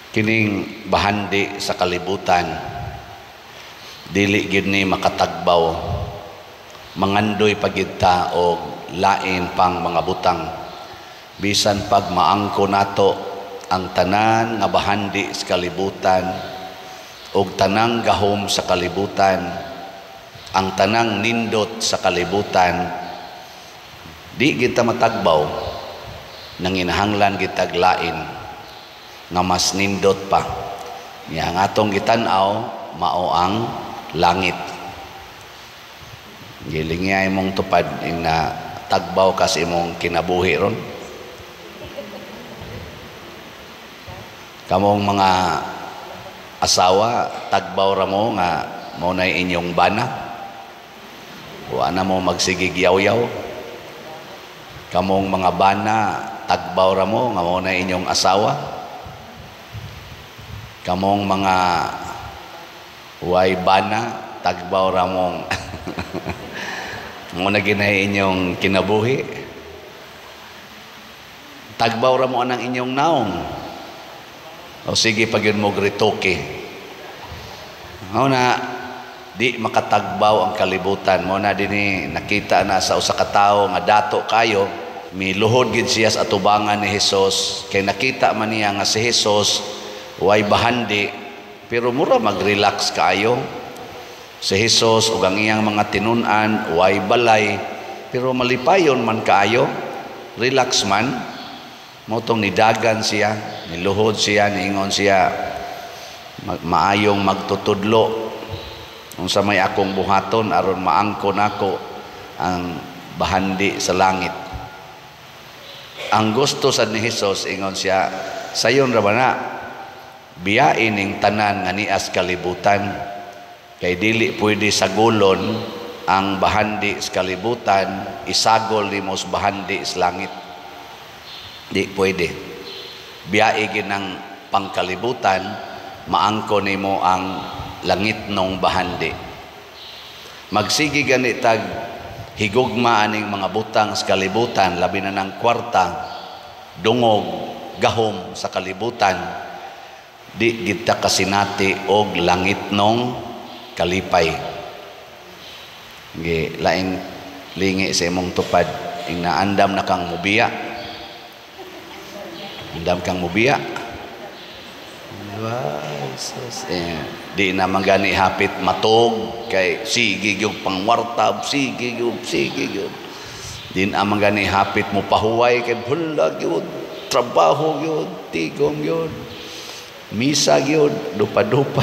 Kining bahandi sa kalibutan, dili gyud ni makatagbaw. Mangandoy pa gyud ta og lain pang mga butang. Bisan pag maangko nato ang tanan nga bahandi sa kalibutan og tanang gahom sa kalibutan, ang tanang nindot sa kalibutan, di gyud ta matagbaw. Nanginahanglan gyud tag lain nga mas nindot pa. Nya ang atong gitan-aw mao ang langit. Gilingi imong tupad ing na tagbaw ka sa imong kinabuhi ron. Kamong mga asawa, tagbaw ra mo nga mao nay inyong bana. Wa na mo magsigig yaw-yaw. Kamong mga bana, tagbaw ra mo nga mao nay inyong asawa. Kamong mga way bana, tagbaw ra mong mao na ginahi inyong kinabuhi. Tagbaw ra mo anang inyong naong. O sige pag yun mo gritoke. Mao na di makatagbaw ang kalibutan. Mao na dinhi nakita na sa usa ka tawo nga dato kayo, miluhod gid siya sa atubangan ni Hesus kay nakita man niya nga si Hesus way bahandi pero mura magrelax kaayo. Si Hesus ug ang iyang mga tinun-an way balay pero malipayon man kaayo, relax man. Mao tong nidagan siya, niluhod siya, niingon siya, maayong magtutudlo, unsa may akong buhaton aron maangko nako ang bahandi sa langit? Ang gusto sad ni Hesus, ingon siya, sayon ra ba na, biyain ning tanan nga nias kalibutan, kay dili pwede sagolon ang bahandi sa kalibutan, isagol nimo sa bahandi sa langit. Di pwede. Biyae gid ng pangkalibutan, maangko nimo ang langit nong bahandi. Magsige gani tag higugma aning mga butang sa kalibutan, labi na ng kwarta, dungog, gahom sa kalibutan, di gid ta kasinati og langit nong kalipay. Gi laing lingi sa imong tupad ing naandam na kang mubiya. Andam kang mubiya. Sus. Di na man gani hapit matog kay sige gyud pangwarta, sige gyud, sige gyud. Di na man gani hapit mo pahuway kay hula gyud, trabaho gyud, tigom gyud. Misa gyud, dupa-dupa.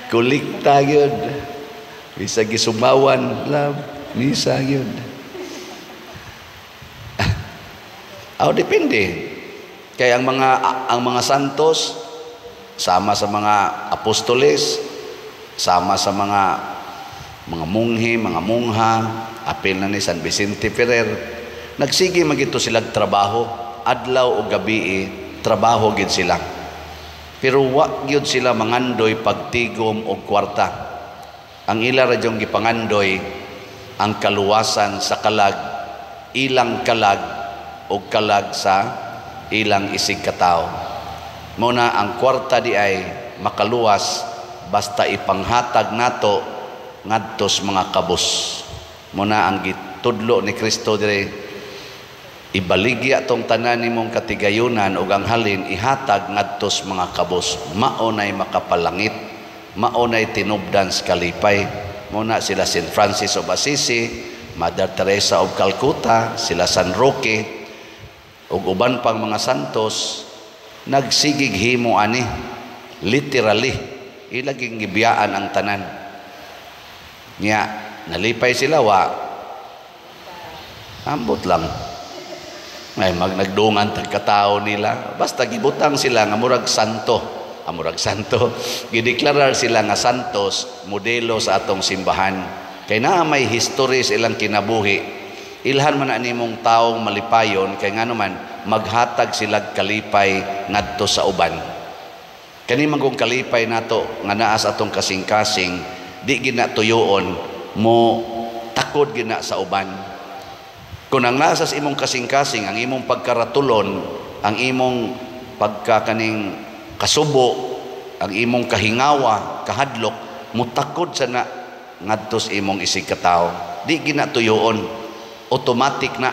Kolekta gyud. Misa gisumawan, love, misa gyud. Aw, depende. Kay ang mga santos sama sa mga apostoles, sama sa mga munghe, mga mungha, apil na ni San Vicente Ferrer, nagsige magito silag trabaho, adlaw o gabi, trabaho gid sila. Pero wa gyud sila mangandoy pagtigom og kwarta. Ang ila ra jung gipangandoy ang kaluwasan sa kalag, ilang kalag o kalag sa ilang isig katao. Muna ang kwarta di ay makaluwas basta ipanghatag nato ngadto sa mga kabus. Muna ang gitudlo ni Kristo dire, ibaligya tong tanan nimong katigayunan ug ang halin ihatag ngadto sa mga kabus. Mao nay makapalangit, mao nay tinubdan sa kalipay. Muna sila Saint Francis of Assisi, Mother Teresa of Calcutta, sila San Roque ug uban pang mga santos, nagsigig himo ani, literally ilaging gibiyaan ang tanan. Nya nalipay sila wa ambot lang ay magnagdungan tag katao nila, basta gibutang sila nga murag santo, murag santo, gideklarar sila nga santos, modelo sa atong simbahan kay naa may history sa ilang kinabuhi. Ilhan man na nimong taong malipayon kay ngano man maghatag sila kalipay ngadto sa uban. Kani man kung kalipay nato nga naa sa atong kasing-kasing, di gina tuyoon mo takod gina sa uban. Kung ang nasa sa imong kasing-kasing, ang imong pagkaratulon, ang imong pagka kaning kasubo, ang imong kahingawa, kahadlok, mutakod sa na ngadto sa imong isig katawo. Di ginatuyoon, automatic na.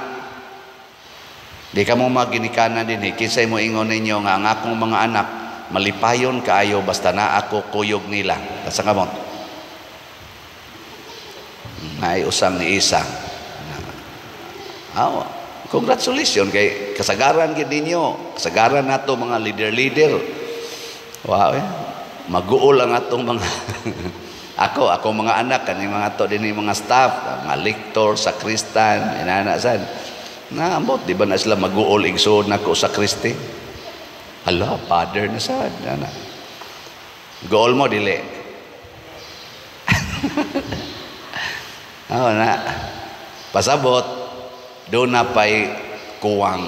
Di ka mo maginikanan din eh. Kinsay mo ingon ninyo nga ang akong mga anak malipayon kaayo basta na ako kuyog nila. Tasa ka mo. Naay usang ni isa. Ah, congratulations kay kasagaran gid ninyo. Kasagaran nato mga leader-leader. Wow, eh. Maguol ang atong mga ako mga anak kani mga to dinhi, mga staff, mga lector, sakristan, inana sad. Na ambot di ba na sila maguol igsoon nako sa Kristi? Hala, father na sad ana. Gool mo dili. Oh, na. Pasabot do na pay kuwang.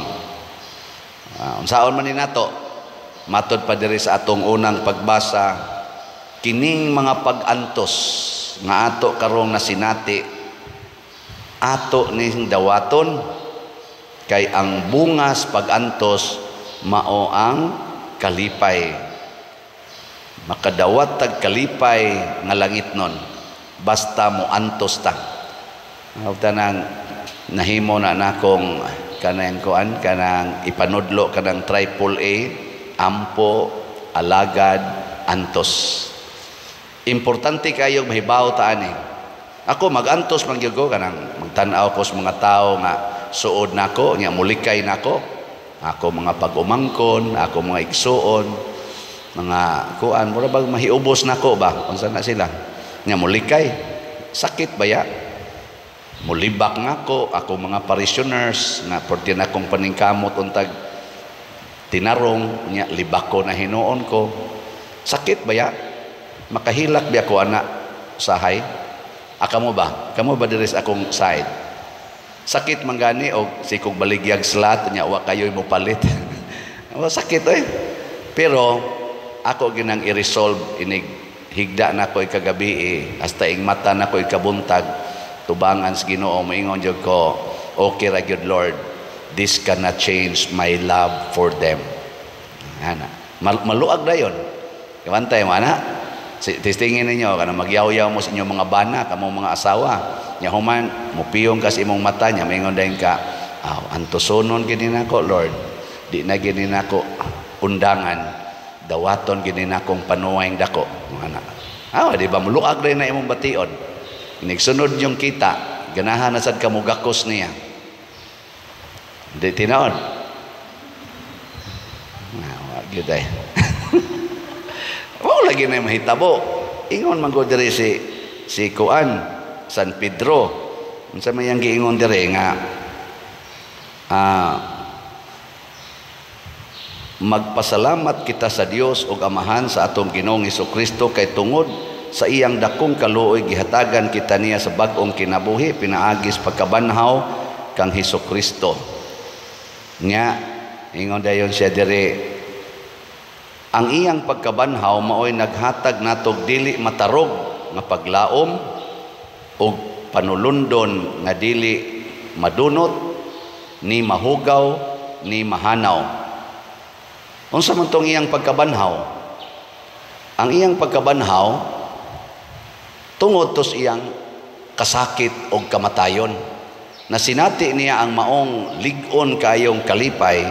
Unsaon man ni nato? Matod pa diri sa atong unang pagbasa, kining mga pag-antos nga ato karong nasinati, ato ning dawaton kay ang bungas pag-antos mao ang kalipay. Makadawat tag kalipay nga langit nun basta mo antos ta. Tanang nahimo na nakong kanang kuan, kanang ipanudlo kanang triple A, ampo, alagad, antos. Importante kayo mahibaw ta ani. Ako magantos man gyud ko, kanang magtan-aw ko sa mga tawo nga suod nako, nya mulikay nako. Ako mga pag-umangkon, ako mga igsuon, mga kuan, mura bag mahiubos nako ba? Unsa na sila? Nya mulikay. Sakit ba ya? Mulibak nako, ako mga parishioners nga porti na akong paningkamot untag tinarong, nya libak ko na hinuon ko. Sakit ba ya? Makahilak biya ko ana sahay? Aka mo ba? Kamo ba diri sa akong side? Sakit man gani og sikog baligyag slat nya wa kayoy mo palit. Sakit oy. Pero ako ginang i-resolve inig higda nako ikagabi eh, hasta ing mata nako ikabuntag tubangan sa Ginoo, moingon jud ko, "Okay ra gyud, Lord, this cannot change my love for them." Ana. Maluag dayon. Kawantay mo ana. Testingin ninyo kanang magyaw-yaw mo sa inyong mga bana, kamo mga asawa. Nya human mupiyong ka sa imong mata nya maingon dayon ka, "Aw, antusonon gini nako, Lord. Di na gini nako undangan, dawaton gini nakong panuwayng dako." Ana. Aw, di ba muluag dayon na imong bation. Inigsunod yung kita, ganahan na sad ka mugakos niya. Di tinuod. Ah, wa gyud ay. Wala lagi na mahitabo. Ingon man ko diri si Kuan San Pedro. Unsa may ang giingon diri nga magpasalamat kita sa Dios ug Amahan sa atong Ginoong Hesukristo kay tungod sa iyang dakong kaluoy gihatagan kita niya sa bag-ong kinabuhi pinaagis pagkabanhaw kang Hesukristo. Nya ingon dayon siya diri, ang iyang pagkabanhaw maoy naghatag natog dili matarog nga paglaom ug panulundon nga dili madunot ni mahugaw ni mahanaw. Unsa man tong iyang pagkabanhaw? Ang iyang pagkabanhaw tungod tos iyang kasakit og kamatayon. Nasinati niya ang maong lig-on kayong kalipay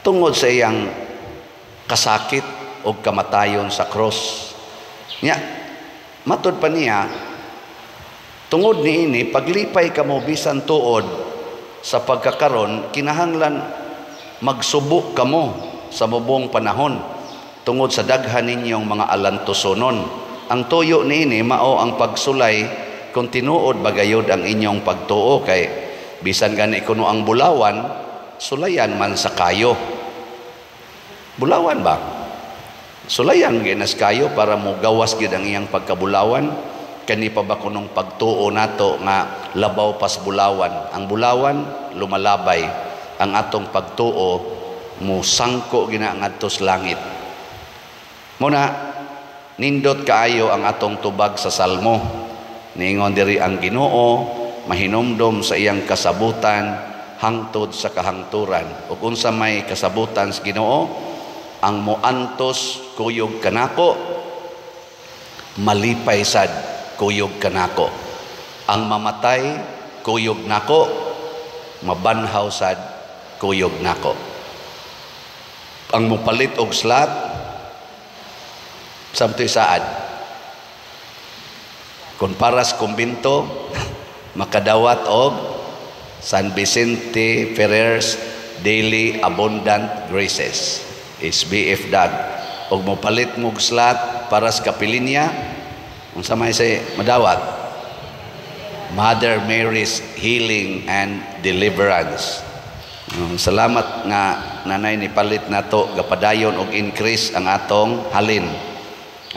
tungod sa iyang kasakit og kamatayon sa cross. Nya, matud pa niya, tungod niini paglipay kamo bisan tuod sa pagkakaron, kinahanglan magsubo kamo sa mubong panahon tungod sa daghan ninyong mga alantusonon. Ang tuyo niini mao ang pagsulay kung tinuod bagayod ang inyong pagtuo, kay bisan gani kuno ang bulawan sulayan man sa kayo. Bulawan ba? Sulayan ginas kayo para mo gawas gid ang iyang pagkabulawan. Kani pa ba kunong pagtuo nato nga labaw pas bulawan? Ang bulawan lumalabay, ang atong pagtuo musangko gina ngadto sa langit. Muna nindot kaayo ang atong tubag sa Salmo. Niingon diri ang Ginoo mahinumdom sa iyang kasabutan hangtod sa kahangturan. Ug unsa may kasabutan sa Ginoo? Ang moantos kuyog kanako, malipay sad kuyog kanako. Ang mamatay kuyog nako, mabanhaw sad kuyog nako. Ang mopalit og slot samtoy saad. Kung para sa kumbinto, makadawat og San Vicente Ferrer's Daily Abundant Graces, SBF DAG. Og mopalit mo og slot para sa kapilinya, unsa may say madawat? Mother Mary's Healing and Deliverance. Salamat nga nanay ni palit nato, gapadayon og increase ang atong halin.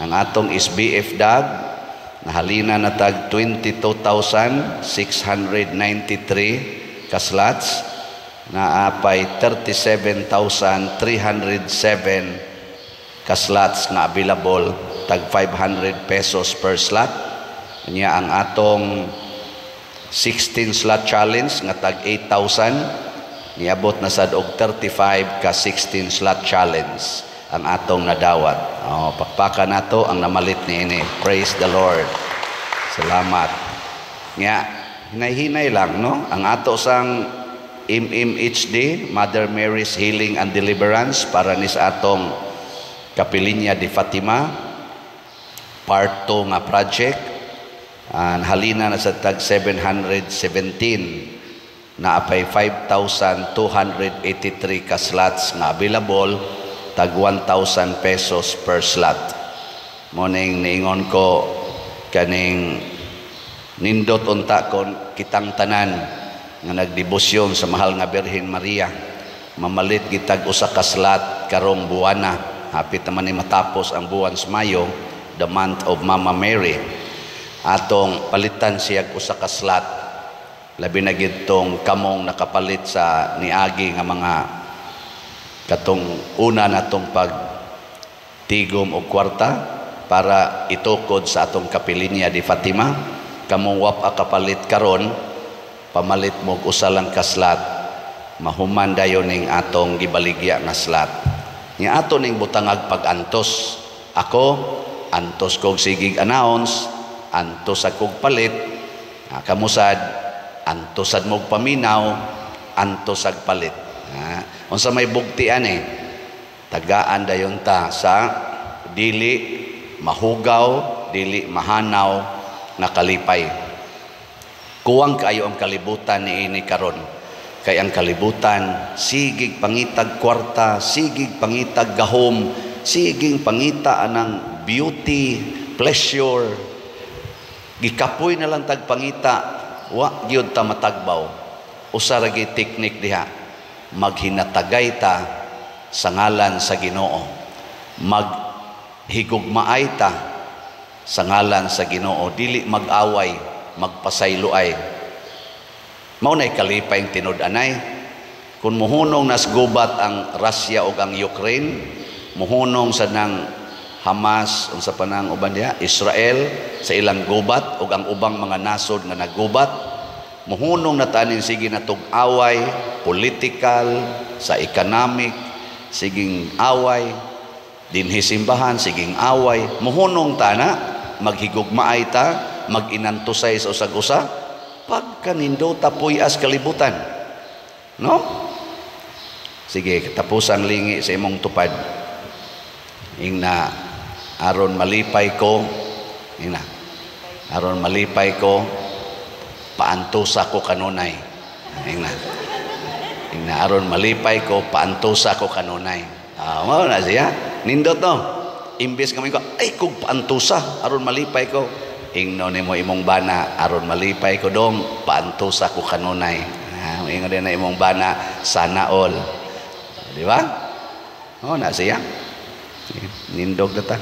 Ang atong SBF DAG nahalina na tag 22,693 ka slots, naapay 37,307 ka slots nga available, tag 500 pesos per slot. Nya ang atong 16 slot challenge nga tag 8,000, niabot na sad og 35 ka 16 slot challenge ang atong nadawat. Oh, pakpaka nato ang namalit niini. Praise the Lord. Salamat. Nga hinay-hinay lang, no? Ang ato sang MMHD, Mother Mary's Healing and Deliverance, para ni sa atong Kapilinya de Fatima part 2 nga project, halina na sa tag 717, naapay 5,283 ka slots nga available, tag 1,000 pesos per slot. Morning niingon ko kaning nindot unta kon kitang tanan nga nagdebosyon sa mahal nga Birhen Maria mamalit gitag usa ka slot karong buwana. Hapit naman ni matapos ang buwan sa Mayo, the month of Mama Mary. Atong palitan siya usa ka slot, labi na gid tong kamong nakapalit sa niagi nga mga katong una natong pag tigom og kwarta para itukod sa atong Kapilinya di Fatima. Kamong wa pa kapalit karon, pamalit mo og usa lang ka slot, mahuman dayon ning atong gibaligya nga slot. Nga ato ning butangag pag-antos. Ako antos kog sigig announce, antos akog palit. Kamusad antos sad mog paminaw, antos ag palit. Unsa may bugtian eh, tagaan dayon ta sa dili mahugaw, dili mahanaw nga kalipay. Kuwang kaayo ang kalibutan niini karon. Kay ang kalibutan sigig pangitag kwarta, sigig pangitag gahom, sigig pangita anang beauty, pleasure. Gikapoy na lang tag pangita, wa gyud ta matagbaw. Usa ra gyud teknik diha, maghinatagay ta sa ngalan sa Ginoo. Maghigugmaay ta sa ngalan sa Ginoo, dili mag-away, magpasayloay. Mao nay kalipay tinud-anay. Kung muhunong nas gubat ang Russia ug ang Ukraine, muhunong sa nang Hamas, unsa pa nang uban diha, Israel sa ilang gubat ug ang ubang mga nasod nga naggubat, muhunong na tanin sige natog away political, sa economic, siging away dinhi simbahan, siging away, muhunong ta na maghigugmaay ta, maginantusay sa usag-usa, pagkanindota puyas kalibutan, no? Sige, katapusan lingi sa imong tupad. Ingna, aron malipay ko, ingna, aron malipay ko, paantusa ko kanunay. Ingna, ingna, aron malipay ko, paantusa ko kanunay. Mao na siya. Nindot, no? Imbes kami ko, ay kog paantusa, aron malipay ko. Ingno nimo imong bana, aron malipay ko dong, paantusa ko kanunay. Ingon din na imong bana, sana all. Di ba? Oh, na siya. Nindog na ta.